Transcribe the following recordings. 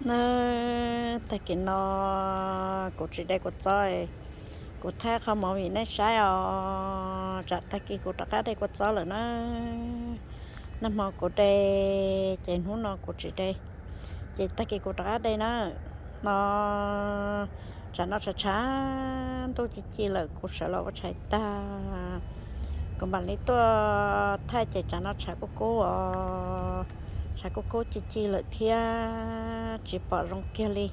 Na, tag kis no kuv tsis de kua txob, kuv thaij qhov movie nej saib os. Tsam tag kis kuv rov qab de kua txob lawm na. Nag hmo kuv de, ces hnub no kuv tsis de, ces tag kis kuv rov qab de na. No, tsam no tshav tshav ntuj ci ci lawm, kuv sawv los ua tshais tag, kuv mam li tuaj thaij ces tsam no tshav kub kub os, tshav kub kub ci ci lawm thiab tsis pom zoo kiag li.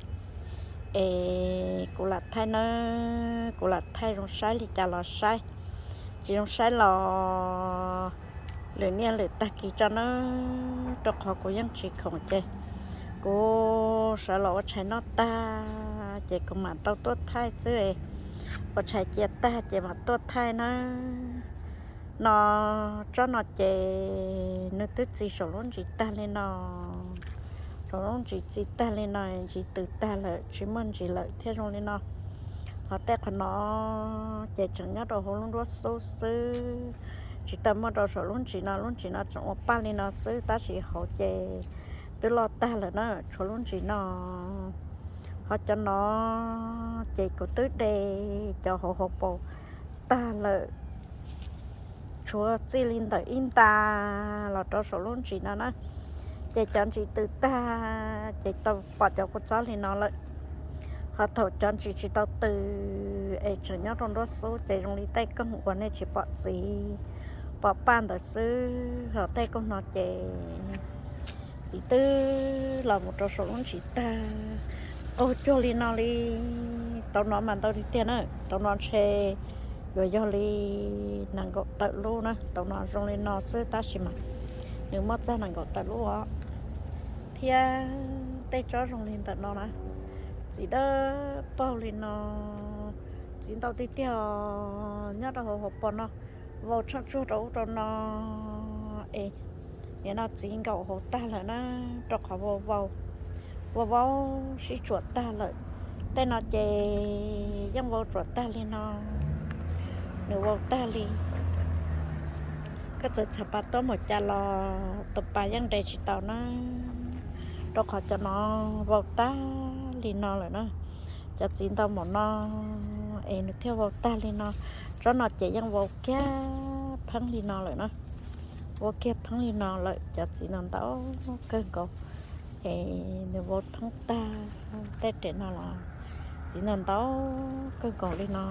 Es kuv lam thaij nawb, kuv lam thaij zoo saib li cas los saib, tsis zoo saib los lwm niaj lwm tag kis tso nawb, rau qhov kuv yeej tsis khoom ces kuv sawv los ua tshais noj tag ces kuv mam tau tuaj thaij xwb. Ua tshais cia tag ces mam tuaj thaij nawb. No, tsob no ces nws twb txi saum lub ntsis tag li no, saum lub ntsis txi tag li no, ntsis tws tag lawm tsis muaj ntsis lawm thiaj zoo li no. Ho tej qhov no ces tseem nyob rau hauv lub nruab xub xwb, tsis tau muaj rau saum lub ntsis no, lub ntsis no tseem ua paj li no xwb tab sis hauv ces twb loj tag lawm na, tshuav lub ntsis no. Ho cov no ces kuv twb de cov hauv hauv paus tag lawm, tshuav txij li ntawm ib nta los rau saum lub ntsis no na, ces cov ntsis tws tag ces tau pom cov kua txob li no lawm. Ho thaum cov ntsis tsis tau tws es tseem nyob rau nruab xub ces zoo li tej koog uas nej tsis pom txiv pom paj ntawd xwb, ho tej koog no ces txiv twb los mus rau saum lub ntsis tag qaug cuag li no li. Tau no mas ntau tiag tiag na, tau no ntshe yuav yog li nees nkaum tawm lub na, tau no zoo li no xwb tab sis mas nws muaj txog nees nkaum tawm lub os. Thiab tej tsob zoo li ntawm no na, txiv dawb paug li no, txiv ntau tiag tiag os, nyob rau hauv hauv paus no, vau tsheej tsuag rau ub rau no es nim no txiv nkaum hauv tag lawm na, rau qhov vau vau, vau vau sib tsuam tag lawm. Tej no ces yeej vau tsuam tag li no, nws vau tag li. Koj txawm txhais pas tuaj mus cas los tus pas yeej nres tsis tau na, rau qhov cov no vau tag li no lawm na. Cov txiv ntau mus no es nws thiaj vau tag li no. Tsob no ces yeej vau kiag pheeb li no lawm na, vau kiag pheeb li no lawm, cov txiv ntau ntau kawg nkaus es nws vau pheeb tag. Tej rem no los txiv ntau ntau kawg nkaus li no,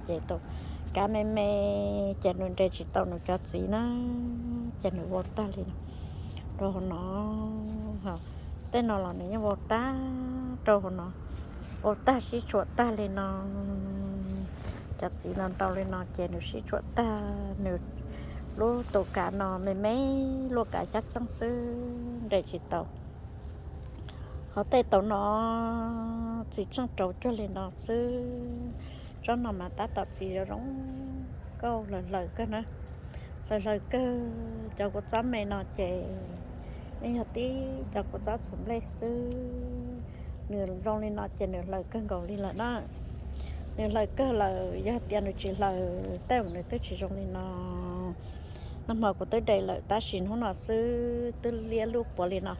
ces tus kav me me ces nws nres tsis tau nws cov txiv na, ces nws vau tag li no rau hauv no. Tej no los nws yeej vau tag rau hauv no, vau tag sib tsuam tag li no. Cov txiv ntau ntau li no ces nws sib tsuam tag, nws lub tus kav no me me luaj kav xyab txeeb xwb nres tsis tau. Ho tej tau no txiv tseej rau cuag li no xwb. Tsob no mas tab tom txiv zoo zoo nkauj hlaws hlaws kawg na, hlaws hlaws kawg. Cov kua txob me no ces yeej yog tib cov kua txob txhuam nplej xwb. Nws zoo li no ces nws hlaws kawg nkaus li lawm na. Nws hlaws kawg lawm, yog tias nws tsis hlaws tej zaum nws twb tsis zoo li no. Nag hmo kuv twb de lawm tab sis hnub no xwb twb liab lub puav li no.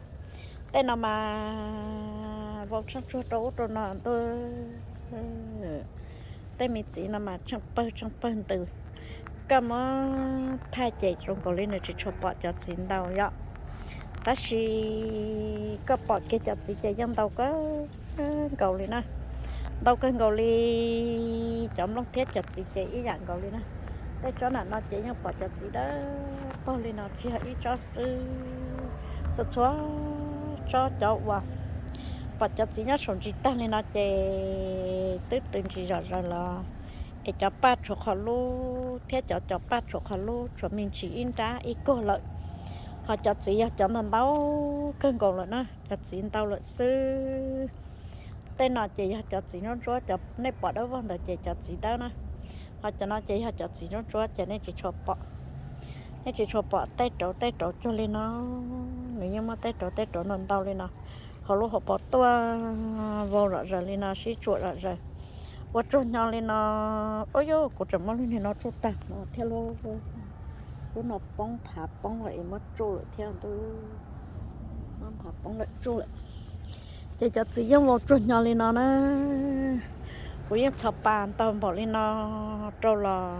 Tej no mas vau tsheej tsuag rau ub rau no ntuj. Tej me txiv no mas tsheej pawg tsheej pawg ntws. Koj muab thaij ces zoo nkaus li nws tsis tshua pom cov txiv ntau yom, tab sis koj pom kiag cov txiv ces yeej ntau kawg nkaus li na. Ntau kawg nkaus li, cov nplooj thiab cov txiv ces ib yam nkaus li na. Tej tsob nram no ces yeej pom cov txiv dawb paug li no tsis yog ib tsob xwb, txhua txhua tsob cov uas pom cov txiv nyob saum ntsis tag li no ces twb tws ntsis zom zaws los es cov paj tshuav qhov lub thiab cov cov paj tshuav qhov lub tshuav me ntsis ib nrab ib kuag lawm. Ho cov txiv yog cov ntau ntau kawg nkaus lawm na, cov txiv ntau lawm xwb. Tej no ces yog cov txiv ntsuab ntsuab, cov nej pom dawb vog ntawd ces cov txiv dawb na. Ho cov no ces yog cov txiv ntsuab ntsuab ces nej tsis tshua pom, nej tsis tshua pom tej rauv tej rauv cuag li no. Nws yeej muaj tej rauv tej rauv ntau ntau li no, hauv lub hauv paus tuaj vau zom zaws li no, sib tsuam zom zaws, ua tsuag nyo li no. Ub yuj, kuv tseem muab lub niag no tsuj tag no thiab lauj. Lub no poob phav poob lawm es muab tsuj lawm thiab ntuj, muab phav poob lawm tsuj lawm. Ces cov txiv yeej vau tsuag hnyo li no na. Kuv yeej txhos pas ntau npaum li no rau los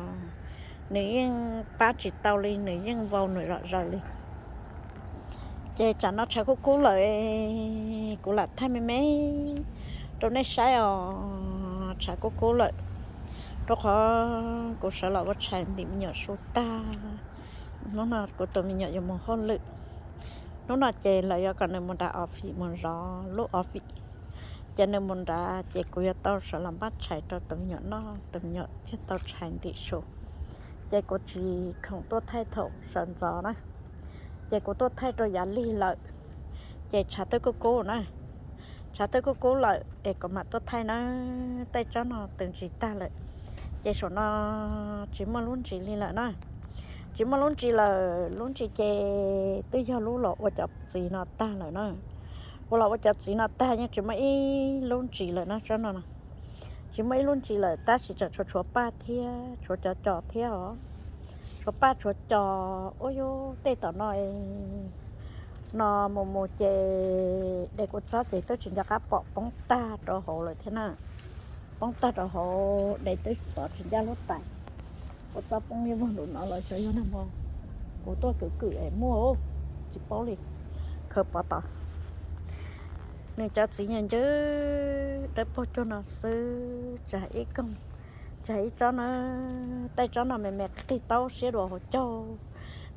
nws yeej pab tsis tau li, nws yeej vau nws zom zaws li. Ces tsam no tshav kub kub lawm, kuv lam thaij me me rau nej saib os. Tshav kub kub lawm, rau qhov kuv sawv los ua tshais ntim me nyuam su tag. Hnub no kuv tus me nyuam yuav mus hauj lwm. Hnub no ces lawv yuav kom nws mus nram office mus zov lub office. Ces nws mus nrad ces kuv yuav tau sawv los npaj tshais rau tus me nyuam noj, tus me nyuam thiaj tau tshais ntim su. Ces kuv tsis khoom tuaj thaij thaum sawv ntxov na, ces kuv tuaj thaij rau yav lig lawm. Ces tshav twb kub kub na, tshav twb kub kub lawm es kuv mam tuaj thaij na. Tej tsob no tws ntsis tag lawm, ces saum no tsis muaj lub ntsis li lawm na. Tsis muaj lub ntsis lawm, lub ntsis ces twb yog lub los ua cov txiv no tag lawm na. Ua los ua cov txiv no tag yeej tsis muaj ib lub ntsis lawm na tsob no. Tsis muaj ib lub ntsis lawm tab sis tseem tshuav tshuav paj thiab tshuav cov cos thiab os. Tshuav paj tshuav cos. Ua yus tej tom no no mus mus ces de kua txob ces twb tsis nco qab pom poob tag rau hauv lawm thiab na. Poob tag rau hauv, de twb pov tsis ncaj lub tais. Kua txob poob ib vog nraum no los xyov yog nag hmo kuv tuaj kwv kwm es muaj, tsis paub li. Khaws pov tod, nws cov txiv nyob ncw dawb paug cuag no xwb, tsag ib koog, tsag ib tsob na. Tej tsob no me me qig taub siab dua hauv caug,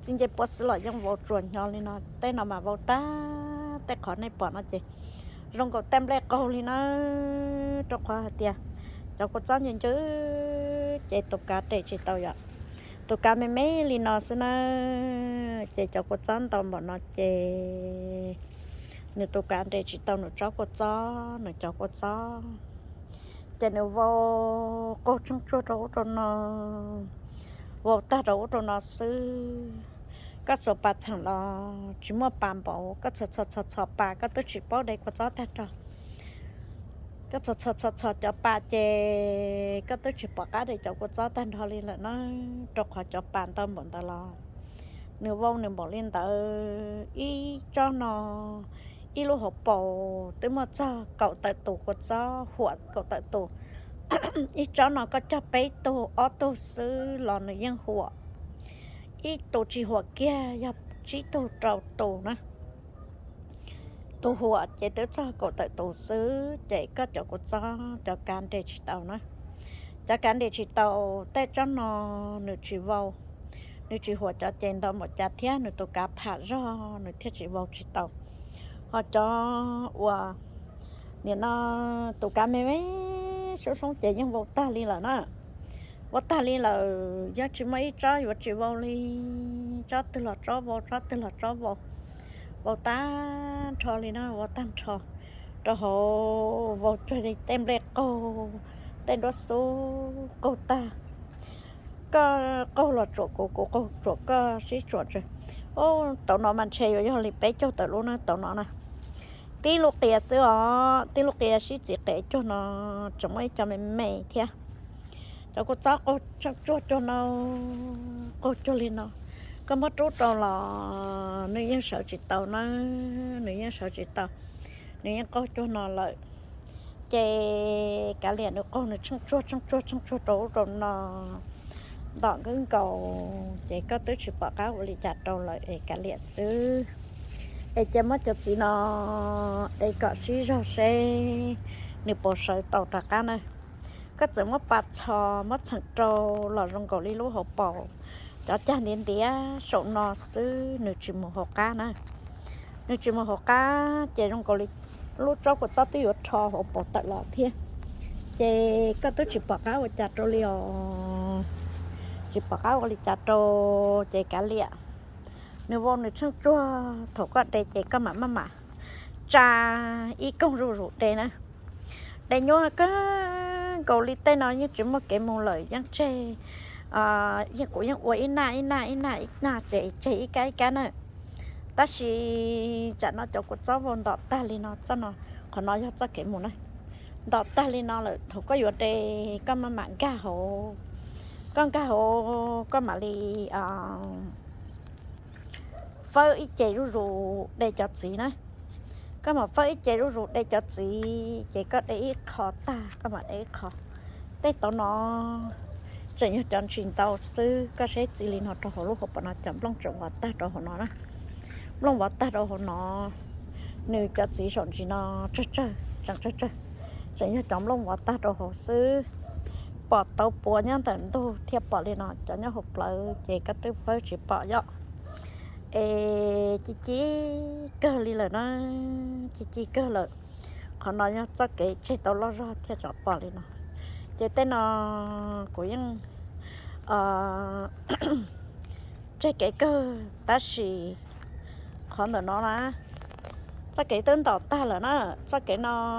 txij ncej puab xwb los yeej vau tsuag hnyo li no. Tej no mas vau tag, tej qhov nej pom no ces zoo nkaus tej nplej qaug li na, rau qhov hais tias cov kua txob ncw ncw ces tus kav nres tsis tau yom. Tus kav me me li no xwb na, ces cov kua txob ntau npaum no ces nws tus kav nres tsis tau nws tsob kua txob, nws cov kua txob. Ces nws vau qaug tsheej tsuag rau ub rau no, vau tag rau ub rau no xwb. Koj txhos pas txheem los tsis muaj pas npaum, koj txhos txhos txhos txhos pas koj twb tsis paub de kua txob tag nrho. Koj txhos txhos txhos txhos cov pas ces koj twb tsis pom qab de cov kua txob tag nrho li lawm na, rau qhov cov pas ntau npaum ntawd los nws vau nws npaum li ntawd. Ib tsob no, ib lub hauv paus twb muaj txog kaum tawm tus kua txob, huam kaum tawm tus. Ib tsob no koj cog peb tug ob tug xwb los nws yeej huam. Ib tus tsis huam kiag yog tsib tug rau tus na. Tus huam ces twb txog kaum tawm tus xwb ces koj cov kua txob cov kav nres tsis tau na. Cov kav nres tsis tau, tej tsob no nws tsis vau, nws tsis huam cov ces ntau npaum cas thiab nws tus kav pham zog nws thiaj tsis vau tsis tau. Ho cov uas nim no tus kav me me soob soob ces yeej vau tag li lawm na. Vau tag li lawm, yeej tsis muaj ib tsob yuav tsis vau li. Tsob twg los tsob vau, tsob twg los tsob vau. Vau tag nrho li na, vau tag nrho. Rau hauv vau cuag li tej nplej qaug, tej nruab xub qaug tag. Koj qaug los tsuam kuv, kuv qaug tsuam koj, sib tsuam tso. Ub, tau no mas ntshe yuav yog li peb caug tawm lub na, tau no na. Tib lub qias xwb os, tib lub qias sib txiv qev cuag no, tseem muaj ib co me me thiab. Cov kua txob qaug tsuag cuag no, qaug cuag li no, koj muab rub rau los nws yeej sawv tsis tau na, nws yeej sawv tsis tau, nws yeej qaug cuag no lawm. Ces kav liam nws qaug nws tsheej tsuag tsheej tsuag tsheej tsuag rau ub rau no, ntom nkaus nkaus ces koj twb tsis pom qab ua li cas rau lawm es kav liam xwb. Es cia muab cov txiv no de kom sib zog seb nws puas sawv tau rov qab na. Koj txawm muab pas txhos muab txheem rau los zoo nkaus li lub hauv paus, cov cag ntiav ntiav saum no xwb nws tsis mus hauv qab na. Nws tsis mus hauv qab ces zoo nkaus li lub tsob kua txob twb yuav rho hauv paus tawm los thiab. Ces koj twb tsis pom qab ua cas rau li os. Tsis pom qab ua li cas rau, ces kav liam. Nws vau nws tsheej tsuag, thaum koj de ces koj mam maj mam tsa ib koog zuj zus de na. De nyuaj kawg nkaus li, tej no yeej tsis muaj kev mus lawm, yeej tseg, yeej kuv yeej ua ib naj ib naj ib naj ib naj ces tseg ib kab ib kab na. Tab sis tsam no cov kua txob vau ntom tag li no, txoj no, qhov no yog txoj kev mus na. Ntom tag li no lawm, thaum koj yuav de, koj maj mam nkag hauv, koj nkag hauv koj mam li fawb ib ce zuj zus de cov txiv na. Koj mam fawb ib ce zuj zus de cov txiv ces koj de ib qho tag koj mam de ib qho. Tej tauv no tseem yog cov ntsis ntau xwb, koj saib txiv li no rau hauv lub hauv paus no cov nplooj tseem vov tag rau hauv no na. Nplooj vov tag rau hauv no, nws cov txiv saum ntsis no tsawg tsawg, tseem tsawg tsawg, tseem yog cov nplooj vov tag rau hauv xwb. Pom tauv puav nyob ntawm ntug thiaj pom li no, cov nyob hauv plawv ces koj twb fawb tsis pom yom. Es ci ci kawg li lawm na, ci ci kawg lawm. Qhov no yog txoj kev tseg tau loj zog thiaj tsom pom li no. Ces tej no kuv yeej tseg kev kawg tab sis qhov ntawm no na, txoj kev twb ntaus tag lawm na, txoj kev no